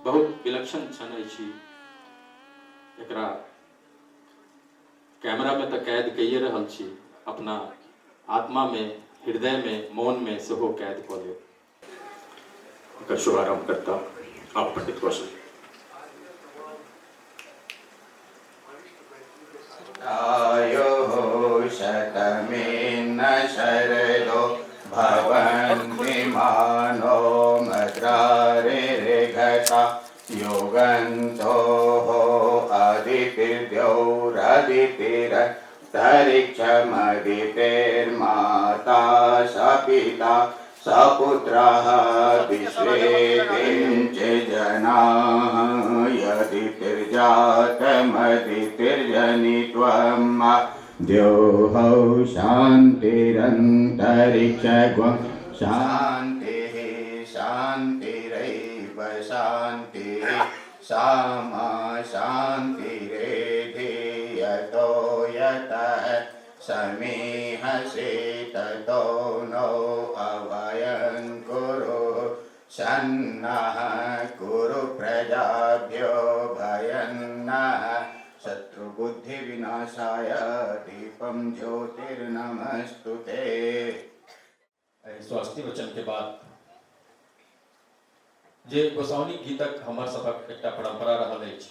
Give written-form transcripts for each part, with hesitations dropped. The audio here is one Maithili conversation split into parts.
बहुत विलक्षण क्षण अछि। एकरा कैमरामे तऽ कैद कइए रहल छी, अपना आत्मामे, हृदयमे, मोनमे सेहो कैद कऽ लेब। एकर शुभारंभ करता आप पंडित कौशल। आयो शतमेन शरदो भवन्ति मानो मद्रारे घटा युगन्तोः अदितिर्द्यौरदितिरन्तरिक्षमदितेर्माता सपिता सपुत्रः विश्वे च जनाः यदितिर्जातमदितिर्जनित्वं द्योः शान्तिरन्तरिक्षगुं शान्तिः शान्तिरैव शान्तिः सामा शान्तिरेधि यतो यतः समीहसे ततो नो अभयं कुरु सन्नः कुरु प्रजाभ्यो भयन्नः शत्रुबुद्धिविनाशाय दीपं ज्योतिर्नमस्तु ते। एहि स्वस्ति वचन के बाद जे गोसाउनी गीतक हमर सभक एकटा परंपरा रहल अछि,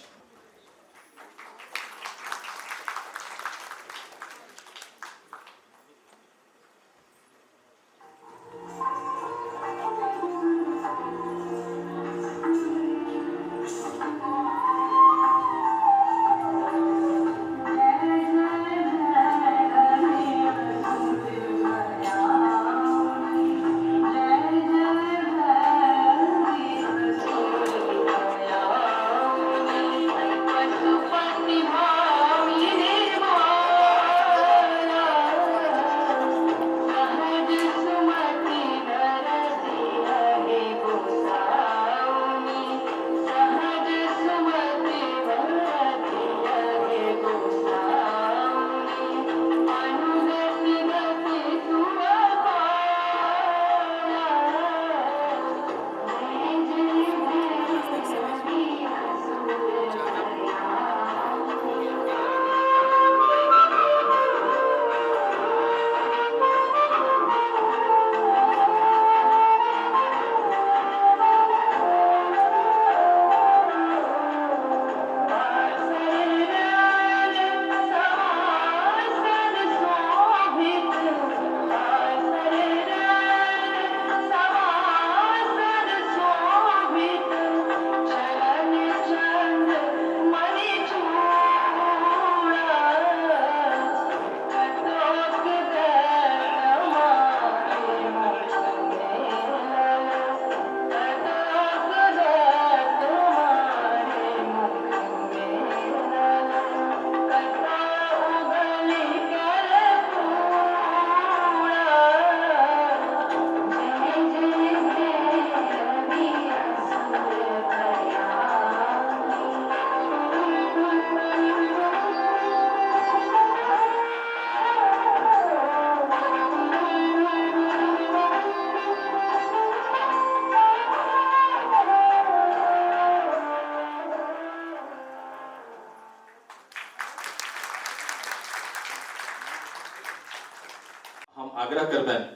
हम आग्रह करबनि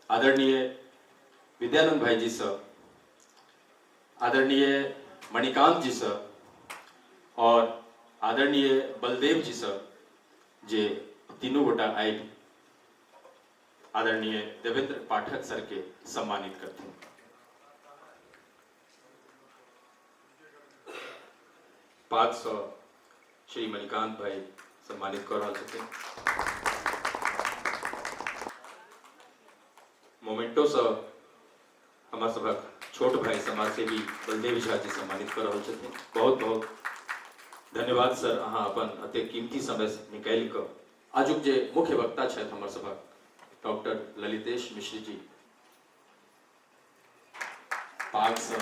आदरणीय विद्यानंद भाई जी से, आदरणीय मणिकांत जी से और आदरणीय बलदेव जी से जे तीनू गोटा आबि आदरणीय देवेंद्र पाठक सर के सम्मानित करथिन। पाग सँ श्री मणिकांत भाई सम्मानित कऽ रहल छथिन। मोमेंटो सँ हमर सभक छोट भाई समाजसेवी बलदेव झा जी सम्मानित कऽ रहल छथिन। बहुत बहुत धन्यवाद सर, अहाँ अपन एतेक कीमती समय निकालि कऽ आजुक जे मुख्य वक्ता छथि हमर सभक डॉक्टर ललितेश मिश्र जी, पागसँ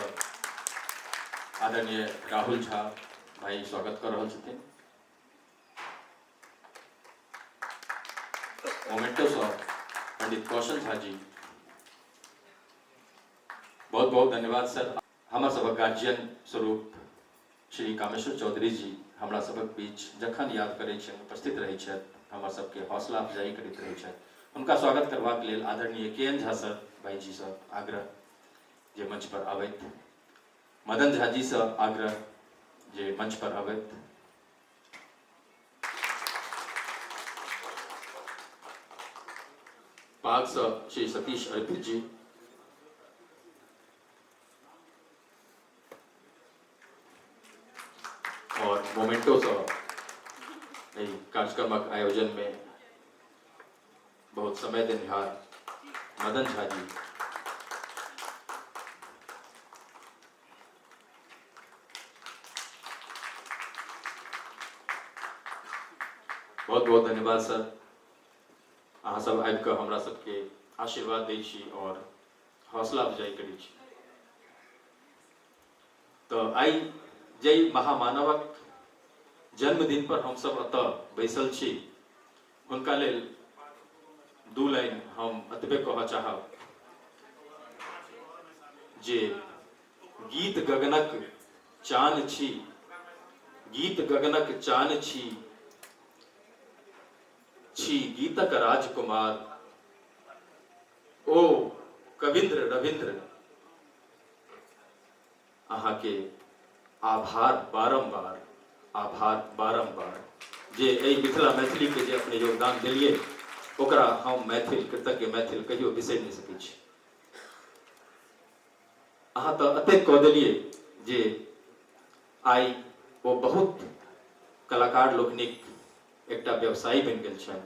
आदरणीय राहुल झा, भाई स्वागत कर रहल छथिन। मोमेंटो सँ पंडित कौशल झा जी, बहुत बहुत धन्यवाद सर। हमर सभक गार्जियन स्वरूप श्री कामेश्वर चौधरी जी हमरा सभक बीच जखन याद करै छियनि उपस्थित रहै छथि, हमर सबके हौसला अफजाई करैत रहै छथि। हुनका स्वागत करबाक लेल आदरणीय के एन झा सर भाईजी सँ आग्रह जे मंच पर आबैत, मदन झा जी सँ आग्रह जे मंच पर आबैत। पाग सँ श्री सतीश अर्पित जी, और मोमेंटो सँ एहि कार्यक्रमक आयोजन में बहुत समय देनिहार मदन झा जी। बहुत बहुत धन्यवाद सर, अहाँ सब आबि कऽ हमरा सबके आशीर्वाद दै छी और हौसला अफजाई करै छी। तऽ आइ जाहि महामानवक जन्मदिन पर हमसब एतऽ बैसल छी, हुनका लेल दू लाइन हम एतबे कहऽ चाहब जे गीत गगनक चान छी, गीत गगनक चान छी, छी गीतक राजकुमार, ओ कविन्द्र रविन्द्र अहाँके आभार बारम्बार, आभार बारम्बार जे एहि मिथिला मैथिलीके जे अपने योगदान देलियै ओकरा हम मैथिल, कृतज्ञ मैथिल कहियो बिसरि नहि सकै छी। अहाँ तऽ एतेक कऽ देलियै जे आइ ओ बहुत कलाकार लोकनिक एकटा व्यवसायी बनि गेल छनि,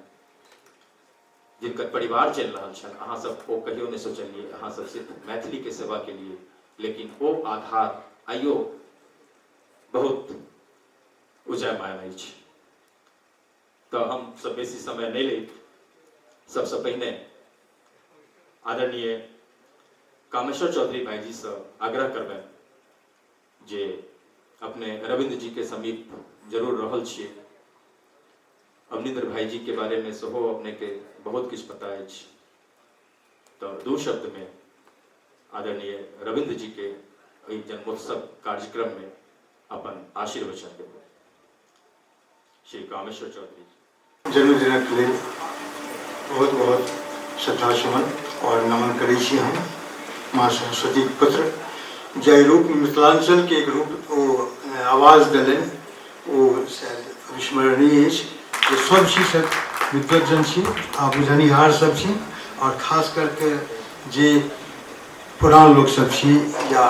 जिनकर परिवार चलि रहल छनि। अहाँ सब ओ कहियो नहि सोचलियै, अहाँ सब सिर्फ मैथिलीके सेवा केलियै, लेकिन ओ आधार आइयो बहुत उजायमान अछि। तऽ हम सब बेसी समय नहि लैत सबसँ पहिने आदरणीय कामेश्वर चौधरी भाईजीसँ आग्रह करबनि जे अपने रविन्द्र जी के समीप जरूर रहल छियै, अवनीन्द्र भाईजी के बारे में सेहो अपने के बहुत किछु पता अछि, तऽ दू शब्द में आदरणीय रविन्द्र जी के एहि जन्मोत्सव कार्यक्रम में अपन आशीर्वचन देबै। श्री कामेश्वर चौधरी। जन्मदिनक लेल बहुत बहुत श्रद्धा सुमन और नमन करै छी हम माँ सरस्वती पुत्र, जाहि रूप मिथिलांचल के एक रूप ओ आवाज देलनि ओ शायद अविस्मरणीय अछि। जे सब छी सब विद्वज्जन छी आ बुझनिहार सब छी, और खास करके जे पुरान लोक सब छी या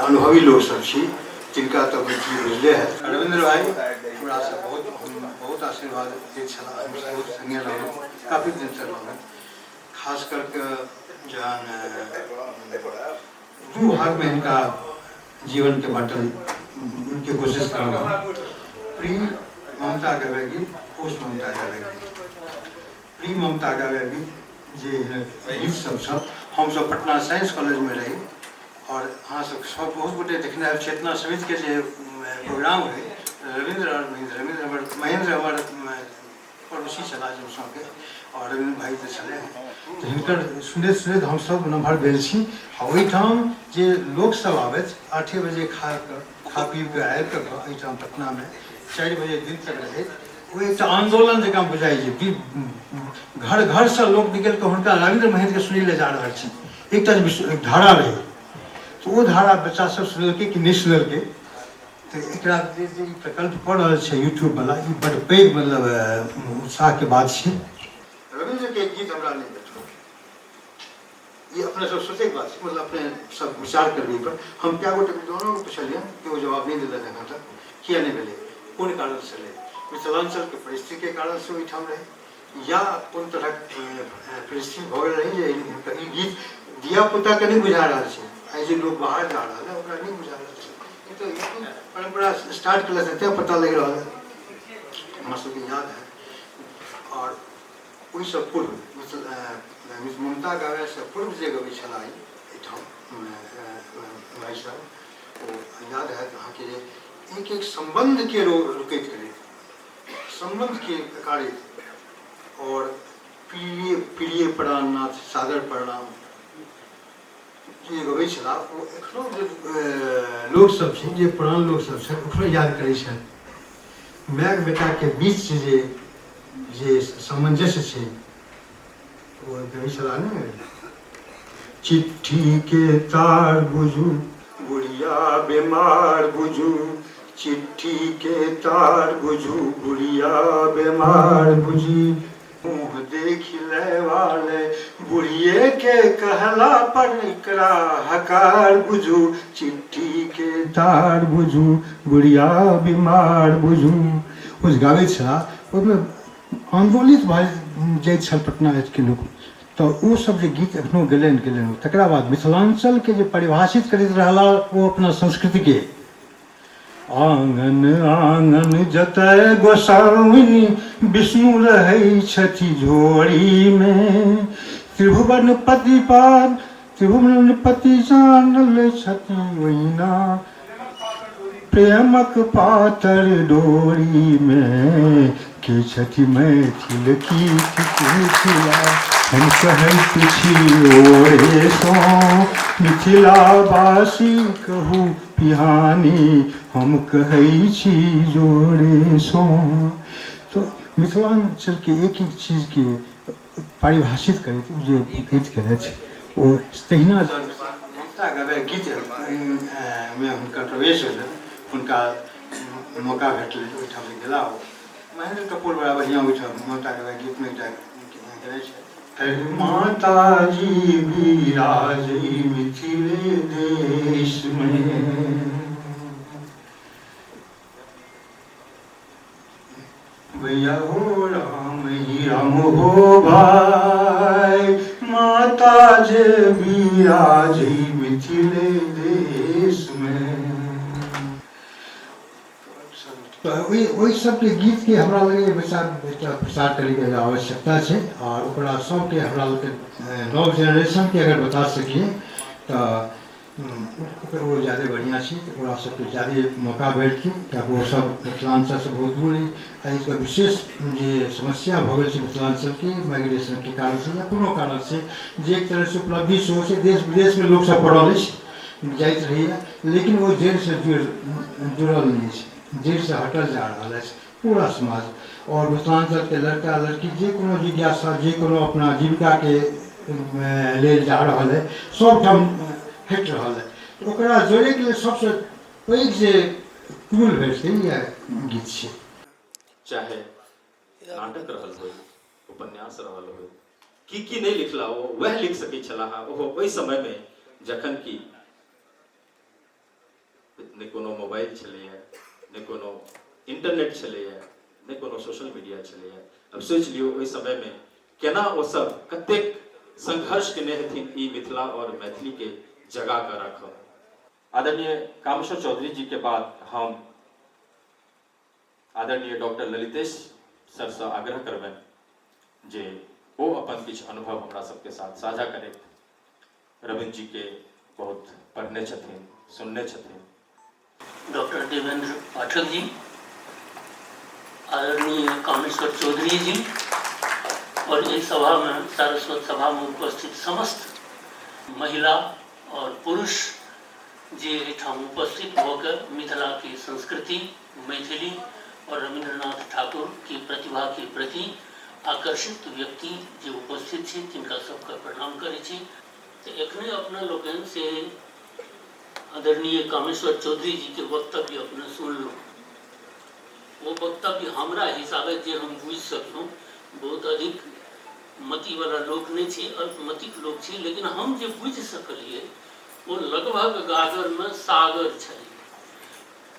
अनुभवी लोक सब छी तिनका तऽ मैथिली बुझले है। रविन्द्र भाई हमरा से बहुत बहुत आशीर्वाद दैत छलाह, हम बहुत संगे रहलहुँ, काफी दिन तक रहलहुँ। खास करके जहन दू भाग में हिनका जीवन के बांटल उनके कोशिश करलहुँ, प्री ममता गावे गीत, पोस्ट ममता गावे गीत। प्री ममता गावे गीत जे हिनक गीत सब छल, हमसब पटना साइंस कॉलेज में रही और अहाँ सब सब बहुत गोटे देखने आयल। चेतना समिति के जे प्रोग्राम होइ, रविन्द्र और महेंद्र, रविन्द्र हमर, महेंद्र हमर पड़ोसी छलाह जमसौके और रविन्द्र भाई तऽ छलै, तऽ हिनकर सुनैत सुनैत हमसब नमहर भेल छी। आ ओहिठाम जे लोकसब आबथि 8 बजे खा कऽ, खा पीब कऽ आबि कऽ एहिठाम पटनामे 4 बजे दिन तक रहैत, ओ एकटा आन्दोलन जकाँ बुझाइ जे घर घरसँ लोक निकलि कऽ हुनका रविन्द्र महेन्द्रके सुनै लए जा रहल छै। एकटा जे धारा रहै तऽ ओ धारा बच्चा सब सुनलकै कि नहि सुनलकै। तऽ एकरा जे जे ई प्रकल्प कऽ रहल छै यूट्यूबवला, ई बड्ड पैघ मतलब उत्साहके बात छै। रविन्द्रके गीत हमरा नहि भेटल, ई अपने सब सोचैके बात छै, मतलब अपने सब विचार करबै एहिपर। हम कए गोटे विद्वानोके पुछलियनि, केओ जवाब नहि देलक एखन तक, किया नहि भेलै, कोन कारणसँ रहै, मिथिलाञ्चलके परिस्थितिके कारणसँ ओहिठाम रहै या कोन तरहक परिस्थिति भऽ गेल रहै जे हिनकर ई गीत धियापुताके नहि बुझा रहल छै। आइ जे लोक बाहर जा रहल है ओकरा नहि बुझा रहल छै। ई तऽ यूट्यूब परम्परा स्टार्ट केलक तेँ पता लागि रहल है, हमरा सबके याद है। और ओहिसँ पूर्व ममता गाबैसँ पूर्व जे गबै छलाह एहिठाम भाइ साहब, ओ याद हैत अहाँके जे एक एक सम्बन्धके रोकैत गेलै, सम्बन्धके नकारैत, आओर प्रिय प्रिय प्राणनाथ सादर प्रणाम जे गबै छलाह ओ एखनो जे लोकसभ छै, जे पुरान लोकसभ छै, ओकरो याद करै छथि। मायक बेटाके बीच जे जे सामंजस्य छै ओ गबै छलाह ने, चिट्ठी के तार बुझू बुढ़िया बीमार बुझू, चिट्ठी के तार बुझू बुढ़िया बीमार बुझी, मुँह देखि लेवाले बुढ़िए के कहला पर एकरा हकार बुझू, चिट्ठी के तार बुझू बुढ़िया बीमार बुझू। ओ जे गाबै छलाह ओहिमे आन्दोलित भऽ जाइत छल पटना के लोक। तऽ ओ सब जे गीत एखनो गेलनि गेलनि, तकरा बाद मिथिलाञ्चलके जे परिभाषित करैत रहला ओ अपना संस्कृतिके, आँगन आँगन जतय गोसाउनि विष्णु रहै छथि झोरीमे, त्रिभुवन पति पाद त्रिभुवन पति जानल छथि ओहिना प्रेमक पातर डोरीमे, के छथि मैथिल की थिक मिथिला हम कहैत छी ओरेसँ, मिथिलावासी कहू पिहानी हम कहै छी जोरेसँ। तऽ मिथिलाञ्चलके एक एक चीजके परिभाषित करैत जे गीत केने छै ओ तहिना ममता गबै गीत मे हुनकर प्रवेश भेलनि, हुनका मौका भेटलनि, ओहिठाम गेला ओ। महेंद्र कपूर बड़ा बढ़िआँ ओहिठाम ममता गबै गीतमे एकटा गेने छै। माताजी विराजै मिथिले देशमे, भैया हो राम ही राम हो भाई, माता जे विराजै मिथिले देशमे। तऽ ओहि ओहि सबके गीतके हमरा लगैए विचार एकटा प्रचार करैके आवश्यकता छै, आओर ओकरा सबके हमरा लोकनि नव जेनरेशनके अगर बता सकिए तऽ ओकर ओ ज्यादे बढ़िआँ छै। ओकरा सबके ज्यादे मौका भेटतै, किएकि ओसब मिथिलाञ्चलसँ बहुत दूर अछि। एहिके विशेष जे समस्या भऽ गेल छै मिथिलाञ्चलके माइग्रेशनके कारणसँ या कोनो कारणसँ, जे एक तरहसँ उपलब्धि सेहो छै, देश विदेशमे लोकसब पड़ल अछि, जाइत रहैए, लेकिन ओ जड़िसँ जुड़ल नहि अछि, जड़िसँ हटल जा रहल अछि पूरा समाज। आओर मिथिलाञ्चलके लड़का लड़की जे कोनो जिज्ञासा, जे कोनो अपना जीविकाके लेल जा रहल अइ, सबठाम हटि रहल अइ। ओकरा जोड़ैके लेल सबसँ पैघ जे टूल भेटतै इएह गीत छै। चाहे नाटक रहल होइ, उपन्यास रहल होइ, की की नहि लिखला ओ, वएह लिख सकै छलाह ओहो ओहि समयमे जखन कि नहि कोनो मोबाइल छलैए, नहि कोनो इंटरनेट छलैए, नहि कोनो सोशल मीडिया छलैए। अब सोचि लियौ ओहि समयमे केना ओ सब कतेक संघर्ष केने हेथिन ई मिथिला आओर मैथिलीके जगा कऽ राखब। आदरणीय कामेश्वर चौधरी जी के बाद हम आदरणीय डॉक्टर ललितेश सरसँ आग्रह करबनि जे ओ अपन किछु अनुभव हमरा सबके साथ साझा करैत। रविन्द्र जी के बहुत पढ़ने छथिन, सुनने छथिन। डॉक्टर देवेंद्र पाठक जी, आदरणीय कामेश्वर चौधरी जी और एहि सभा में सारस्वत सभा में उपस्थित समस्त महिला और पुरुष जे एहिठाम उपस्थित भऽ के मिथिला के संस्कृति, मैथिली और रविन्द्रनाथ ठाकुर के प्रतिभा के प्रति आकर्षित व्यक्ति जे उपस्थित छी तिनका सबके प्रणाम करै छी। तऽ एखने अपना लोकनि से आदरणीय कामेश्वर चौधरी जी के वक्तव्य अपने सुनलहुँ। ओ वक्तव्य हमरा हिसाबे जे हम बुझि सकलहुँ, बहुत अधिक मतिवला लोक नहि छी, अल्पमतिक लोक छी, लेकिन हम जे बुझि सकलियै ओ लगभग गागरमे सागर छलै।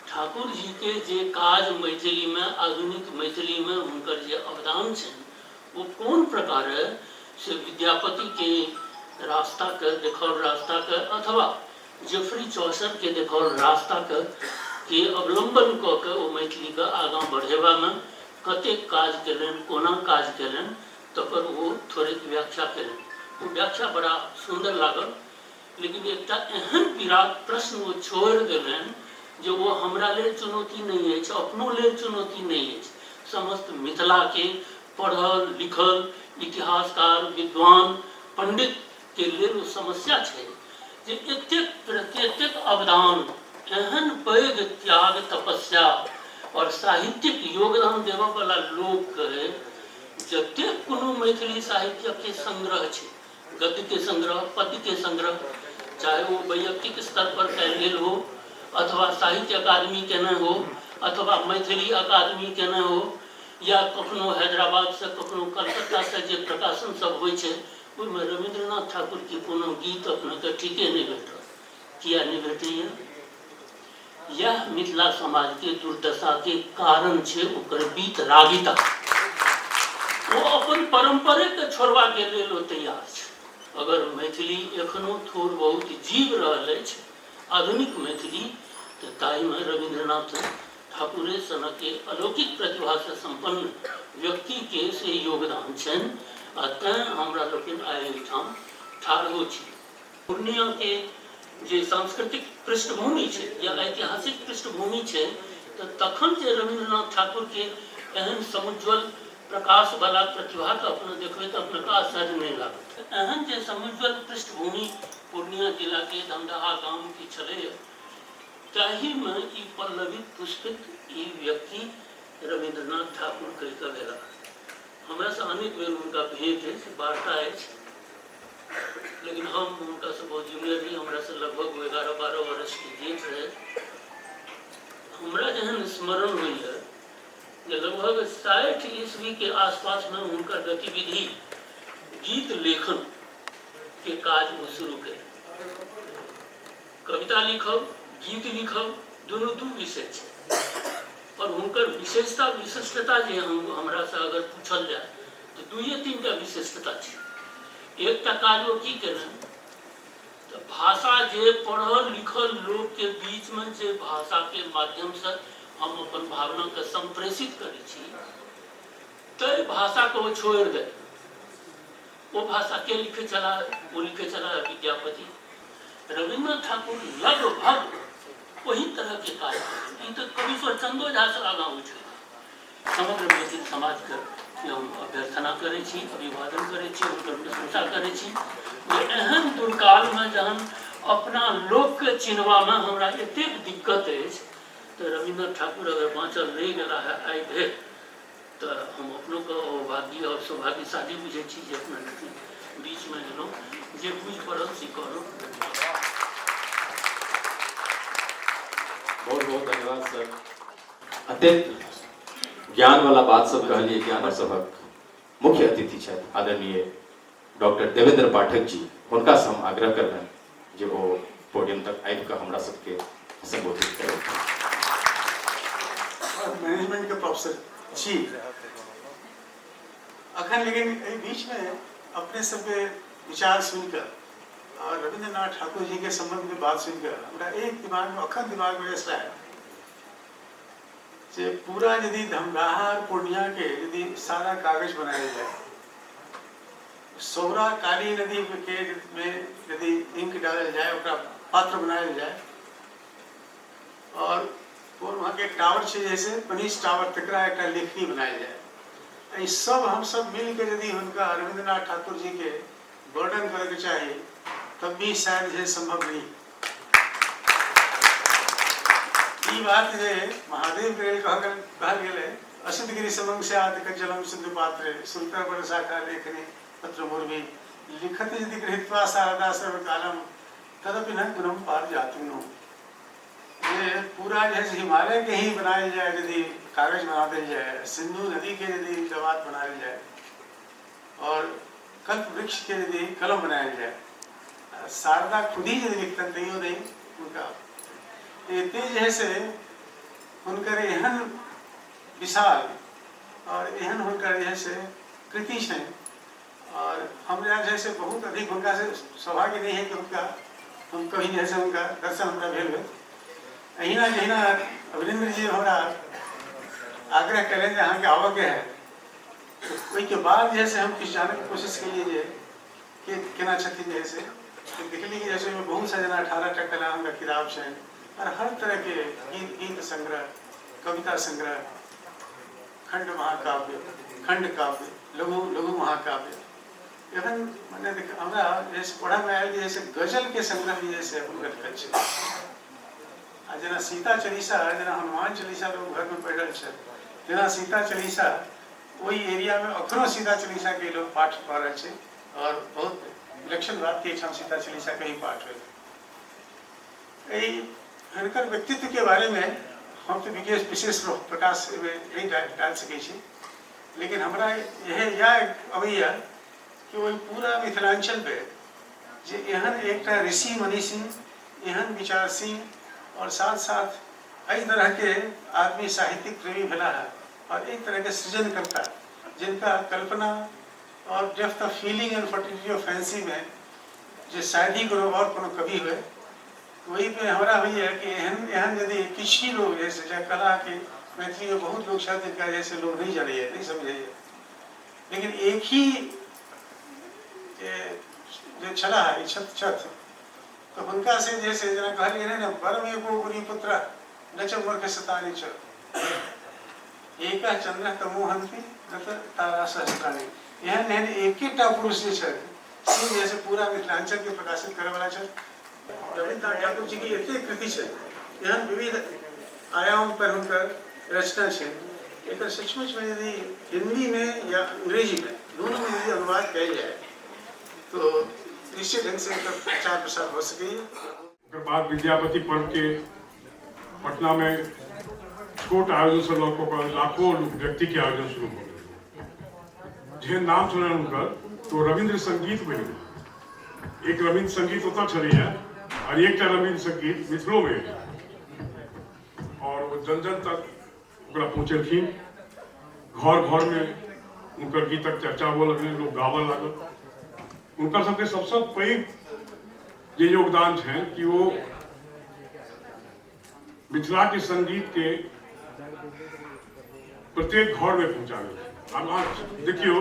ठाकुर जी के जे काज मैथिली में, आधुनिक मैथिली में हुनकर जे अवदान छनि ओ कोन प्रकारे से विद्यापति के रास्ता के देखाओल रास्ता के अथवा जेफरी चौसर के देखाओल रास्ता के अवलंबन कऽ के ओ मैथिली के आगाँ बढ़ेबा में कतेक काज केलनि, कोना काज केलनि, तकर ओ थोड़ेक व्याख्या केलनि। ओ व्याख्या बड़ा सुन्दर लागल, लेकिन एकटा एहन विराट प्रश्न ओ छोड़ि देलनि जे ओ हमरा लेल चुनौती नहि अछि, अपनो लेल चुनौती नहि अछि, समस्त मिथिलाके पढ़ल लिखल इतिहासकार विद्वान पंडितके लेल ओ समस्या छै जे एतेक एतेक अवदान, एहन पैघ त्याग तपस्या और साहित्यिक योगदान देबऽवला लोकके जतेक कोनो मैथिली साहित्यके संग्रह छै, गद्यके संग्रह, पद्यके संग्रह, चाहे ओ वैयक्तिक स्तर पर कयल गेल हो अथवा साहित्य अकादमी केने हो अथवा मैथिली अकादमी केने हो या कखनो हैदराबादसँ कखनो कलकत्तासँ जे प्रकाशन सब होइ छै, ओहिमे रविन्द्रनाथ ठाकुरके कोनो गीत अपनेके ठीके नहि भेटत। किया नहि भेटैए? यह मिथिला समाजके दुर्दशाके कारण छै ओकर वीतरागिता। ओ अपन परम्परेके छोड़बाके लेल ओ तैयार छै। अगर मैथिली एखनो थोड़ बहुत जीव रहल अछि, आधुनिक मैथिली, तऽ ताहिमे रविन्द्रनाथ ठाकुरे सनके अलौकिक प्रतिभासँ सम्पन्न व्यक्तिके से योगदान छनि आ तैँ हमरा लोकनि आइ एहिठाम ठाढ़ो छी। पूर्णियाके जे सांस्कृतिक पृष्ठभूमि छै या ऐतिहासिक पृष्ठभूमि छै, तऽ तखन जे रविन्द्रनाथ ठाकुरके एहन समुज्ज्वल प्रकाशवला प्रतिभाके अपने देखबै तऽ अपनेके आश्चर्य नहि लागत। एहन जे समुज्ज्वल पृष्ठभूमि पूर्णिया जिलाके धमदाहा गामके छलैए, ताहिमे ई पल्लवित पुष्पित ई व्यक्ति रविन्द्रनाथ ठाकुर कहि कऽ भेला। हमरासँ अनेक बेर हुनका भेँट अछि, वार्ता अछि, लेकिन हम हुनकासँ बहुत जूनियर रही, हमरासँ लगभग 11-12 वर्षके जेठ रहै। हमरा जहन स्मरण होइए जे लगभग 60 ईस्वीके आसपासमे हुनकर गतिविधि गीत लेखन के काज ओ शुरू केलनि। कविता लिखब, गीत लिखब दुनू दू विषय छै और हुनकर विशेषता विशिष्टता जे हम हमरासँ अगर पूछल जाय तऽ दुइए तीन टा विशिष्टता छै। एकटा काज ओ की केलनि तऽ भाषा जे पढ़ल लिखल लोकके बीचमे जे भाषाके माध्यमसँ हम अपन भावनाके सम्प्रेषित करै छी, ताहि भाषाके ओ छोड़ि देलनि। ओ भाषा के लिखै छलाह? ओ लिखै छलाह विद्यापति। रविन्द्रनाथ ठाकुर लगभग ओही तरहके काज केलनि। ई तऽ कवीश्वर चंदो झासँ आगाँ उठि गेला। समग्र मैथिल समाजके हम अभ्यर्थना करै छी, अभिवादन करै छी, हुनकर प्रशंसा करै छी जे एहन दुर्कालमे जहन अपना लोकके चिन्हबामे हमरा एतेक दिक्कत अछि तऽ रविन्द्रनाथ ठाकुर अगर बाँचल रहि गेला है आइ धरि तऽ हम अपनोके अभाग्य आओर सौभाग्यशाली बुझै छी जे अपना बीचमे एलहुँ, जे बुझि पड़ल से कहलहुँ। बहुत बहुत धन्यवाद सर, अत्यंत ज्ञान वाला बात सब कहलिए। ज्ञान सभक मुख्य अतिथि छथि आदरणीय डॉक्टर देवेंद्र पाठक जी, हुनका से हम आग्रह करबनि जे ओ पोडियम तक आबि कऽ हमरा सबके संबोधित करथि। मैनेजमेंट के प्रोफेसर छी अखन, लेकिन एहि बीचमे अपने सबके विचार सुनिकऽ और रविन्द्रनाथ ठाकुर जी के संबंध में बात सुनिकऽ हमरा एक दिमाग में अखन दिमाग में ऐसा है जे पूरा यदि धमदाहा और पूर्णिया के यदि सारा कागज बनाया जाए, सौरा काली नदी के में यदि इंक डालल जाए, ओकरा पात्र बनायल जाए और वहाँ के टावर छै जैसे पनीस टावर, तकरा एकटा लेखनी बनायल जाए, एहि सब हम सब मिल के यदि हुनका रविन्द्रनाथ ठाकुर जी के वर्णन करैके चाही तब भी शायद जे संभव नहीं। ई बात जे महादेव के लेल कहल गेलै, असितगिरि समंग से आदि जलम सिंधु पात्रे सुरतर बड़ शाखा लेखनी पत्र मुर्मी लिखत यदि गृहीत्वा शारदा सर्वकालम तदपि न गुणम पार जातु नो। ये पूरा जे है हिमालय के ही बनायल जाए, यदि कागज बना दिल जाए, सिंधु नदी के यदि दवात बनायल जाए और कल्प वृक्ष के यदि कलम बनायल जाए, शारदा खुद ही यदि लिखतन तैयो नहीं उनका एते जे है से हुनकर एहन विशाल और एहन हुनकर जे है से कृति छनि और हमरा जे है से बहुत अधिक हुनका से सौभाग्य नहीं है कि हुनका हम कभी जे है से हुनका दर्शन हमरा भेल हो। अहिना जहिना अभिनेन्द्र जी हमरा आग्रह कयलनि जे अहाँके आबऽके है, ओहिके बाद जे है से हम किछु जानैके कोशिश केलियै जे के केना छथिन जे है से देखली कि जैसे ओहिमे बहुत सा जेना 18 टा कला हुनका किताब छनि, और हर तरह के गीत गीत संग्रह, कविता संग्रह, खंड महाकाव्य, खंड काव्य, लघु लघु महाकाव्य, एखन मने देख हमरा जैसे पढ़ऽ मे आयल जैसे गजल के संग्रह भी जैसे हुनकर लिखल छै। आ जेना सीता चालीसा, जेना हनुमान चालीसा लोग घर में पढ़ि रहल छै, तेना सीता चालीसा ओहि एरिया में अखनो सीता चालीसा के लोग पाठ कऽ रहल छै और बहुत विलक्षण बात कि एहिठाम सीता चालीसा के ही पाठ होय। एहि हिनकर व्यक्तित्व के बारे में हम तऽ विशेष विशेष प्रकाश एहिमे नहि डालि सकै छी, लेकिन हमरा इएह इएह अबैया कि ओहि पूरा मिथिलांचल पे जे एहन एकटा ऋषि मनीषी, एहन विचारशील और साथ साथ एहि तरह के आदमी साहित्यिक प्रेमी भेला है और एक तरह के सृजनकर्ता जिनका कल्पना और depth of feeling and fertility of fancy में जे शायद ही कोनो और कोनो कवि हुए, वही पे हमरा होइए कि एहन एहन यदि किछु ही लोग जैसे जे कला के मैथिली में बहुत लोग छथि जिनका जैसे लोग नहीं जानैए, नहीं समझैए, लेकिन एक ही जे जे छलाह ई छथि छथि तऽ हुनका से जे से जेना कहल गेलै ने वर एको गुरी पुत्र न च मूर्ख सतानि च एक चंद्र तमो हंति न त तारा सहस्राणि, एहन एहन एकेटा पुरुष जे छथि से जे से पूरा मिथिलांचल के प्रकाशित करय वाला छथि। रविन्द्रनाथ ठाकुर जी के एतेक कृति छै, एहन विविध आयाम पर हुनकर रचना छै, एकर सचमुच में यदि हिंदी में या अंग्रेजी में दोनों में यदि अनुवाद कयल जाय तो निश्चित ढंग से एकर प्रचार प्रसार हो सकैए। ओकर बाद विद्यापति पर्व के पटना में छोट आयोजन से लऽ कऽ लाखों व्यक्ति के आयोजन शुरू भऽ गेल। जेहन नाम सुनल हुनकर तो रविन्द्र संगीत बनि गेल। एक रविन्द्र संगीत ओतऽ छलैया और एकटा रविन्द्र संगीत मिथिलो में, और ओ जन जन तक ओकरा पहुँचेलखिन। घर घर में हुनकर गीतक चर्चा हुअ लगलै, लोग गाबऽ लागल। हुनकर सबके सबसँ पैघ जे योगदान छनि कि ओ मिथिला के संगीत के प्रत्येक घर में पहुंचा देलखिन। आब अहाँ देखियौ,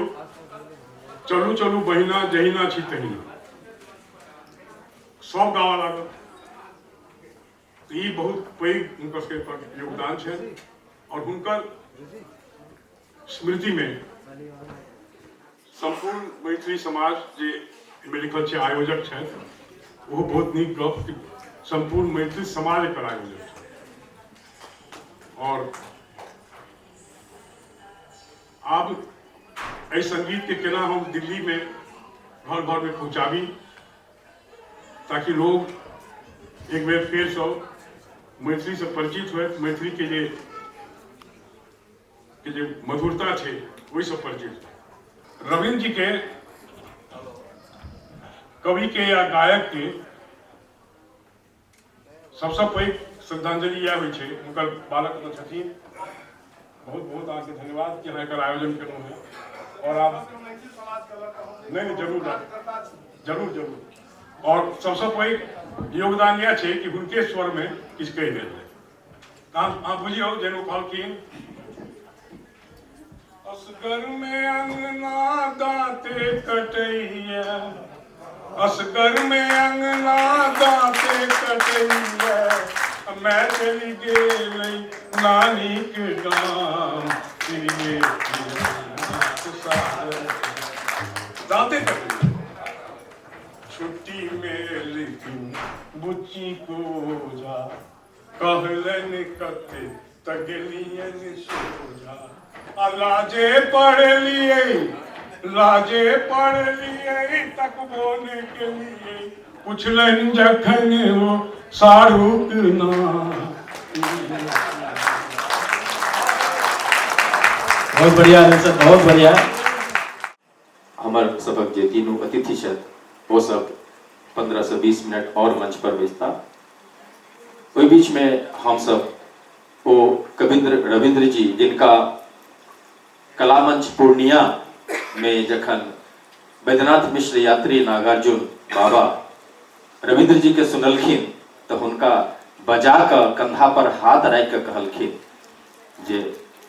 चलू चलू बहिना जहिना छी तहिना सब गाबऽ लागल। तऽ ई बहुत पैघ हुनकर सबके योगदान छनि और हुनकर स्मृति में सम्पूर्ण मैथिली समाज जे एहिमे लिखल छै आयोजक छथि, ओहो बहुत नीक गप कि सम्पूर्ण मैथिली समाज एकर आयोजक छै। और आब एहि संगीत के केना हम दिल्ली में घर घर में पहुंचाबी ताकि लोग एक बेर फेर से मैथिली से परिचित होए, मैथिली के जे मधुरता छै ओहिसँ परिचित। रविन्द्र जी के कवि के या गायक के सबसँ पैघ श्रद्धांजलि इएह होइ छै। हुनकर बालक ओतऽ छथिन, बहुत बहुत अहाँके धन्यवाद कि अहाँ एकर आयोजन केलहुँ हेँ। और आप नहीं नहीं जरूर जरूर जरूर। और सबसँ पैघ योगदान इएह छै कि हुनके स्वरमे किछु कहि देल जाय। अहाँ बुझियौ जेना ओ कहलखिन, असगर में अंगना दांते कटैया, असगर में अंगना दांते कटैया, मैं चली गेलै नानी के गाम, दांते कटैया। छुट्टी में लेकिन बुच्ची को जा कहलनि कते त गेलियनि सोझा, आ लाजे पड़लियै लाजे पड़लियै तकबो ने केलियै, पुछलनि जखन ओ साढ़ूक नाम। बहुत बढ़िया आनंद सर, बहुत बढ़िया। हमर सबक जे तीनू अतिथि छथि ओ सब 15 से 20 मिनट और मंच पर बैसता। ओहि बीच में हम सब ओ कविंद्र रविंद्र जी जिनका कलामंच पूर्णिया में जखन बैद्यनाथ मिश्र यात्री नागार्जुन बाबा रविंद्र जी के सुनलखिन तो हुनका बजा कऽ कंधा पर हाथ राखि कऽ कहलखिन जे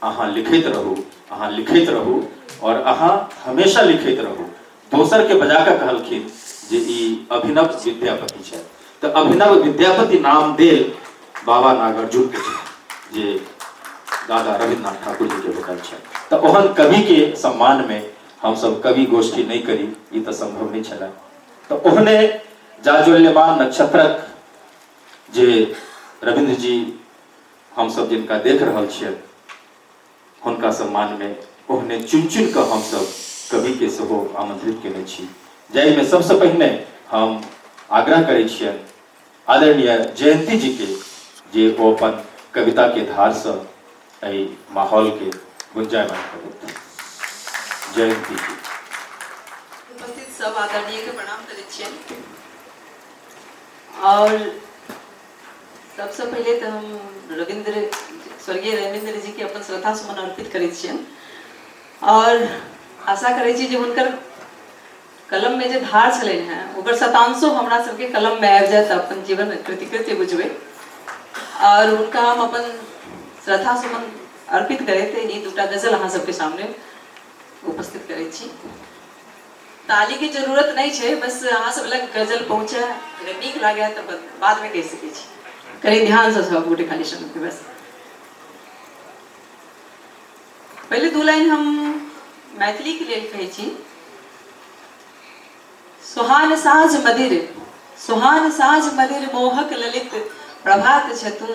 अहाँ लिखैत रहू, अहाँ लिखैत रहू और अहाँ हमेशा लिखैत रहू। दोसर के बजा कऽ कहलखिन जे ई अभिनव विद्यापति छथि। तऽ अभिनव विद्यापति नाम देल बाबा नागार्जुन के छनि जे दादा रविन्द्रनाथ ठाकुर जी के भेटल छनि। तऽ ओहन कवि के सम्मान में हमसब कवि गोष्ठी नहि करी ई तऽ संभव नहि छलै। तऽ ओहने जाज्वल्यमान नक्षत्रक जे रविन्द्र जी हमसब जिनका देख रहल छियनि हुनका सम्मानमे ओहने चुनि चुनि कऽ हमसब कविके सेहो आमंत्रित केने छी, जाहिमे सबसँ पहिने हम आग्रह करै छियनि आदरणीय जयंती जी के जे ओ अपन कविता के धारसँ एहि माहौलके गुंजायमान कऽ देथिन। जयंती जी। उपस्थित सब आदरणीय के प्रणाम करै छियनि और सबसँ पहिले तऽ हम रविन्द्र स्वर्गीय रविन्द्र जी के अपन श्रद्धा सुमन अर्पित करै छियनि और आशा करै छी जे हुनकर कलम में जे धार छलनि हेँ ओकर शतांशो हमरा सबके कलम में आबि जाय तऽ अपन जीवन कृतकृत्य बुझबै। और हुनका हम अपन श्रद्धा सुमन अर्पित करैत ई दूटा गजल अहाँ सबके सामने उपस्थित करै छी। ताली के जरूरत नहीं छै, बस अहाँ सब लग गजल पहुँचे, अगर नीक लागे तऽ बाद में कहि सकै छी। कनि ध्यान से सब गोटे खाली सुनबै बस। पहिले दू लाइन हम मैथिली के लेल कहै छी। सुहान साँझ मदिर, सुहान साँझ मदिर मोहक ललित प्रभात छतू,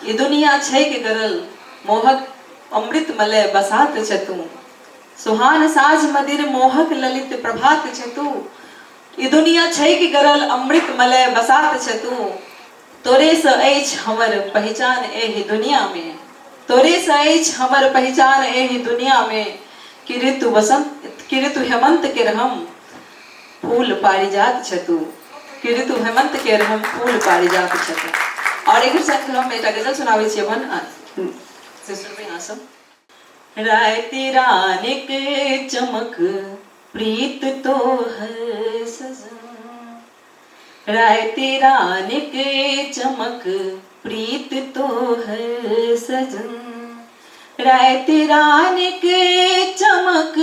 ई दुनिया छैक गरल मोहक अमृत मलय बसात छतू। सुहान साँझ मदिर मोहक ललित प्रभात छतू, ई दुनिया छैक गरल अमृत मलय बसात छतू। तोरे सँ अछि हमर पहिचान एहि दुनिया में, तोरे सँ अछि हमर पहिचान एहि दुनिया में, कि ऋतु बसंत कि ऋतु हेमंत केर हम फूल पारिजात छतू, कि ऋतु हेमंत केर हम फूल पारिजात छतू। और एकर संग हम एकटा गजल सुनाबै छी अपन, से सुनबै अहाँ सब। राति रानिक चमक प्रीत तोहर सजन, राति रानिक चमक प्रीत तोहर सजन, राति रानिक चमक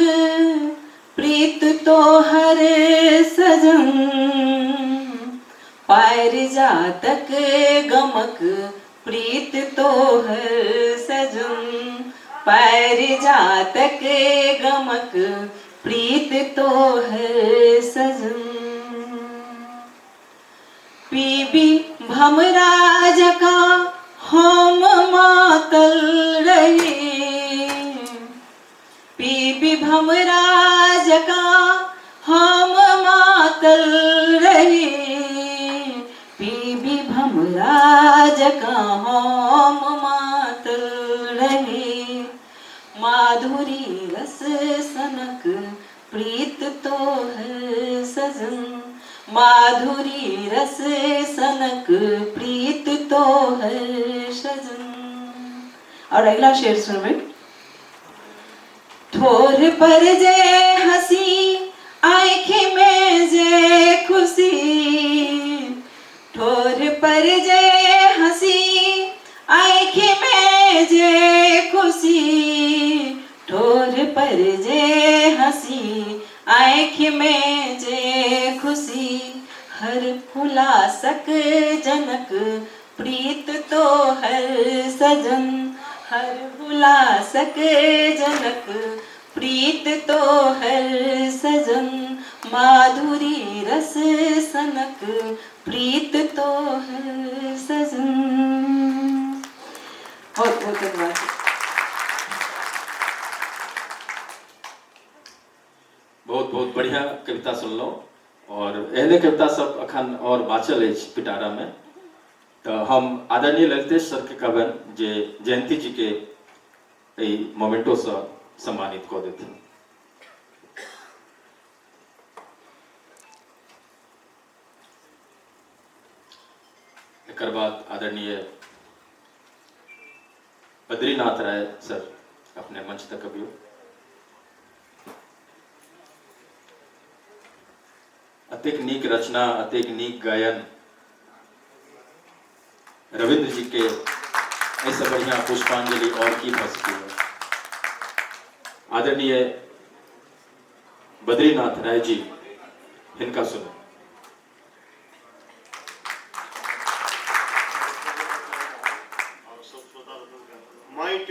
प्रीत तोहर सजन, पारिजातक गमक प्रीत तोहर सजन, पारिजातक गमक प्रीत तोहर सजन। पीबी भमरा जकाँ हम मातल रही, पीबी भमरा जकाँ हम मातल रही, पीबी भमरा जकाँ हम मातल रही, माधुरी रस सनक प्रीत तोहर सजन, माधुरी रस सनक प्रीत तोहर सजन। और अगला शेर सुनबै। ठोर पर जे हंसी आँखि में जे खुशी, ठोर पर जे हंसी आँखि में जे खुशी, ठोर पर जे हंसी आँखि में जे खुशी, हर हुलासक जनक प्रीत तोहर सजन, हर हुलासक जनक प्रीत तोहर सजन, माधुरी रस सनक प्रीत तोहर सजन। बहुत बहुत धन्यवाद। बहुत बहुत बढ़िया कविता सुनलहुँ और एहने कविता सब अखन और बाँचल अछि पिटारा में। तऽ हम आदरणीय ललितेश सर के कहबनि जे जयंती जी के एहि मोमेंटो से सम्मानित कऽ देथिन। एकर बाद आदरणीय बद्रीनाथ राय सर अपने मंच तक अबियौ। अतेक नीक रचना, अतेक नीक गायन, रविंद्र जी के एहिसँ बढ़िया पुष्पांजलि और की भऽ सकैए। आदरणीय बद्रीनाथ राय जी हिनका सुनू।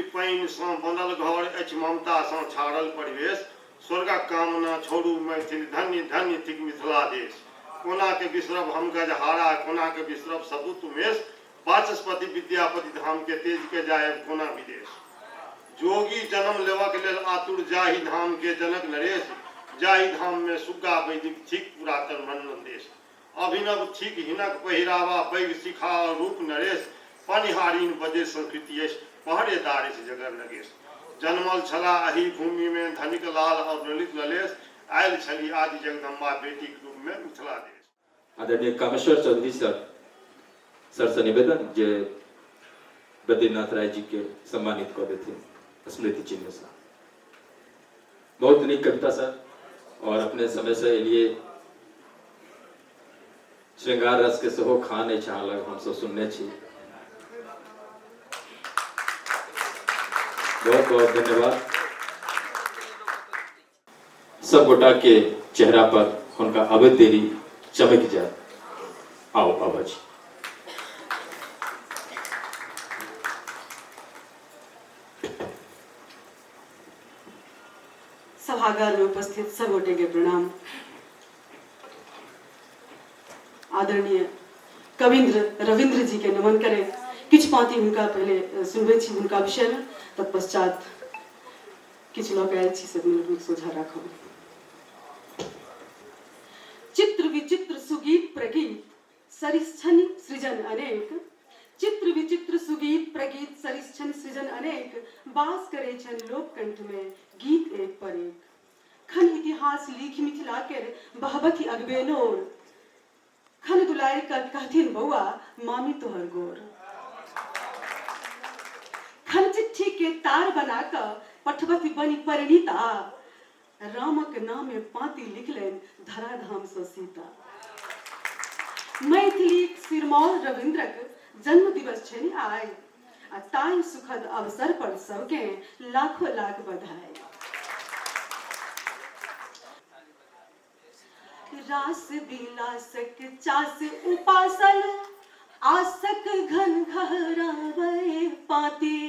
माटि पानि सँ बनल घर अछि, ममता सँ छाड़ल परिवेश। स्वर्गक कामना छोड़ू मैथिल, धन्य धन्य थिक मिथिला देश। कोना के बिसरब हम गजहारा, कोना के बिसरब सपूत उमेश। वाचस्पति विद्यापति धाम के तेज के जायब कोना विदेश। जोगी जन्म लेबक लेल आतुर जाहि धाम के जनक नरेश। जाहि धाम में सुग्गा वैदिक थिक पुरातन मंडन देश। अभिनव थिक हिनक पहिरावा पैघ शिखा और रूप नरेश। पनिहारीन बजे संस्कृति अछि पहरेदार अछि जगर नगेश। जन्मल छला एहि भूमि में धनिक लाल और ललित ललेश। आयल छली आदि जगदम्बा बेटीक रूप में मिथिला देश। आदरणीय कामेश्वर चौधरी सर, सर से निवेदन जे बद्रीनाथ राय जी के सम्मानित कऽ देथिन स्मृति चिन्ह से। बहुत नीक कविता सर, और अपने समय से एलिए श्रृंगार रस के सेहो खान अछि अहाँ लग, हमसब सुनने छी। बहुत बहुत धन्यवाद। सब गोटा के चेहरा पर हुनका अबैत देरी चमकि जायत। आओ आवाज। सभागार में उपस्थित सब गोटे के प्रणाम। आदरणीय कविंद्र रविंद्र जी के नमन करें किछु पाँति हुनका पहले सुनबै छी हुनका विषय में, तत्पश्चात किछु लऽ कऽ आयल छी से अपने सोझा राखब। चित्र विचित्र सुगीत प्रगीत सरिष्ठनि सृजन अनेक, चित्र विचित्र सुगीत प्रगीत सरिष्ठनि सृजन अनेक, बास करे छनि लोककंठ में गीत एक पर एक। खन इतिहास लिख मिथिला केर बहबथि अगबे नोर, खन दुलारि कहथिन बौआ मामी तोहर गोर। खन चिट्ठी के तार बना कऽ पठबथि बनि परिणीता, रामक नामे पाँति लिखलनि धराधाम सँ सीता। मैथिलीक सिरमौर रविन्द्रक जन्म दिवस छनि आइ, आ ताहि सुखद अवसर पर सबकेँ लाखो लाख बधाई। रास विलासक चास उपासल आसक घन घहराबै पाती,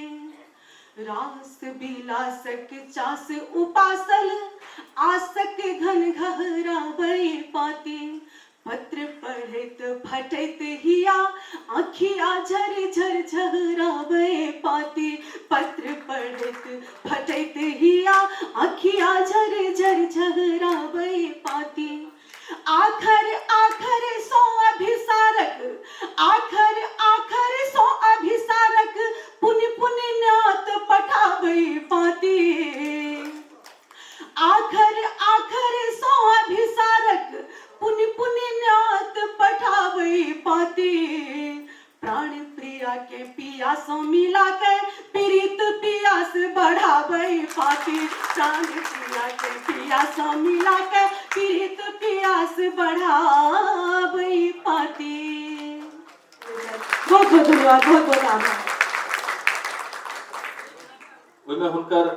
रास विलासक चास उपासल आसक घन घहराबै पाती। पत्र पढ़ैत फटैत हिया आँखिया झर झर झहराबै पाती, पत्र पढ़ैत फटैत हिया आँखिया झर झर झहराबै पाती। आखर आखर सो अभिसारक, आखर आखर सो अभिसारक पुनि पुनि न्यात पठाबै पाती। आखर आखर सो अभिसारक पुनि पुनि न्यात पठाबै पाती। प्राण प्रिया के पिया सो मिला के पीड़ित पियास बढ़ाबै पाती, प्राण प्रिया के पिया सो मिला के पीड़ित पियास बढ़ाबै पाती। बहुत बहुत धन्यवाद, बहुत बहुत आभार। ओहिमे हुनकर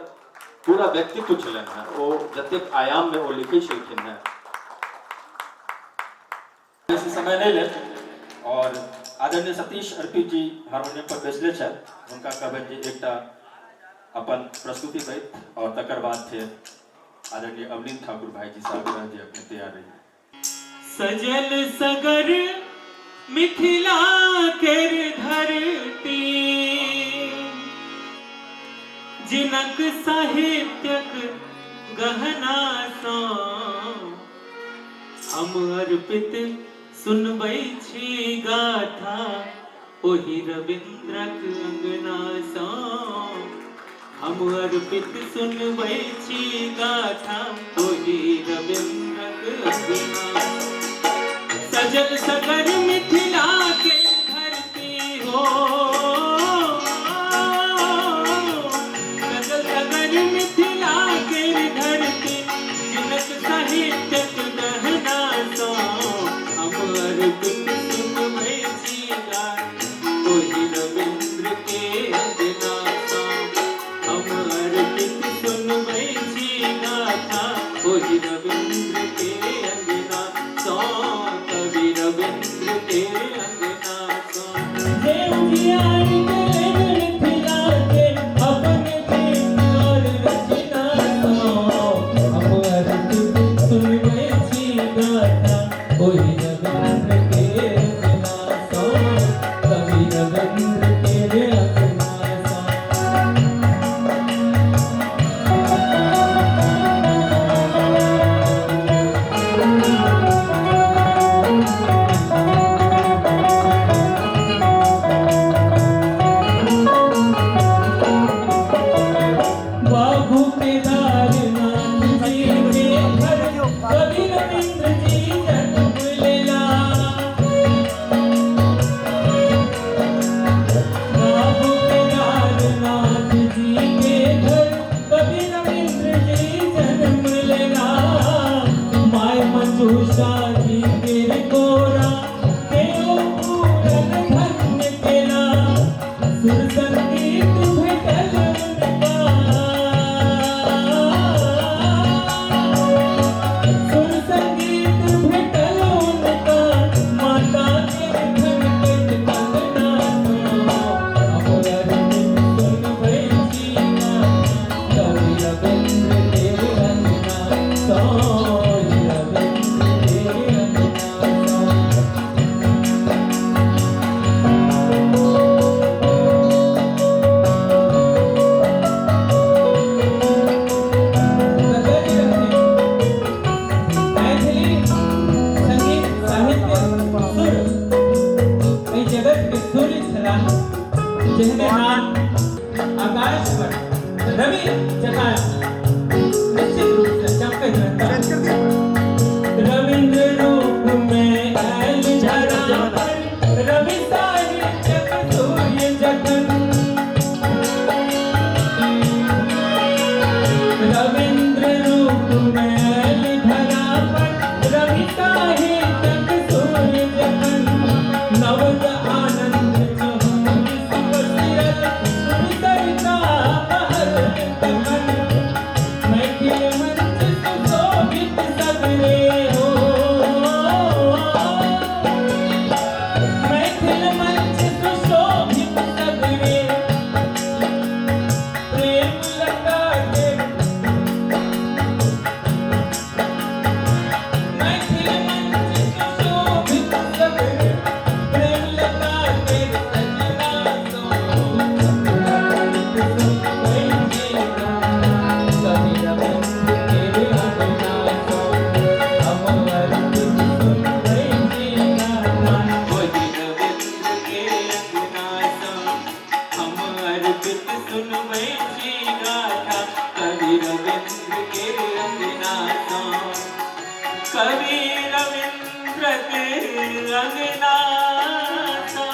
पूरा व्यक्तित्व छलनि हेँ, ओ जतेक आयाममे ओ लिखै छलखिन हेँ। बेसी समय नहि लेब और आदरणीय सतीश अर्पित जी हारमोनियम पर बैसले छथि, हुनका कहबनि जे एकटा अपन प्रस्तुति दैत और तकर बाद फेर आदरणीय अवनीत ठाकुर भाईजी से आग्रह जे अपने तैयार रही। सजल सगर मिथिला केर धरती, जिनक साहित्यक गहना सँ हम अर्पित सुनबै छी गाथा ओहि रविन्द्रक अंगना सँ, हम अर्पित सुनबै छी गाथा ओहि रविन्द्रक अंगना। सजल सगर मिथिला के धरती हो, सजल सगर मिथिला के धरती, जिनक साहित्यक गहना सँ हम अर्पित सुनबै छी गाथा ओहि रविन्द्र के अंगना सँ, हम अर्पित सुनबै छी गाथा ओहि रविन्द्र के अंगना सँ, कवि रविन्द्र के अंगना सँ। जे उजियार देलनि मिथिला के अपन बाबू केदारनाथ जी के घर कवि रविंद्र जी जन्म लेला। बाबू केदारनाथ जी के घर कवि रविंद्र जी जन्म लेला। My Manjusha जी के कोरा देव पूरन धन्य केला। सुर संगीत भेटल उनका, सुर संगीत भेटल उनका। माता के खनकैत कंगना हम अरविंद सुनबै छी कवि रविन्द्र केर अंगना सँ, रविन्द्र केर अंगना सँ। मैथिली संगीत साहित्य सुर एहि जगत के सूर्य छलाह, जेहने नाम आकाश पर रवि जकाँ निश्चित रूप से चमकैत रहता। रविंद्र रूप में आयल धरा पर रवि साहित्यक सूर्य जखन। रविंद्र रूप में आयल धरा पर रवि साहित्यक सूर्य जखन। नवद आनंद चहुँ पसरल सुर सरिता बहल तखन। मैथिल मंच सुशोभित सगरे हो, मैथिल मंच सुशोभित सगरे। प्रेम लता के मैथिल मंच सुशोभित सगरे। प्रेम लता के सजना सो सुनबै छी कवि रविन्द्र केर अंगना सँ। हम अर्पित सुनबै छी कवि रविन्द्र केर अंगना सँ। हम अर्पित सुनबै छी गाथा कवि रविन्द्र केर अंगना सँ। कवि रविन्द्र के अंगना सँ।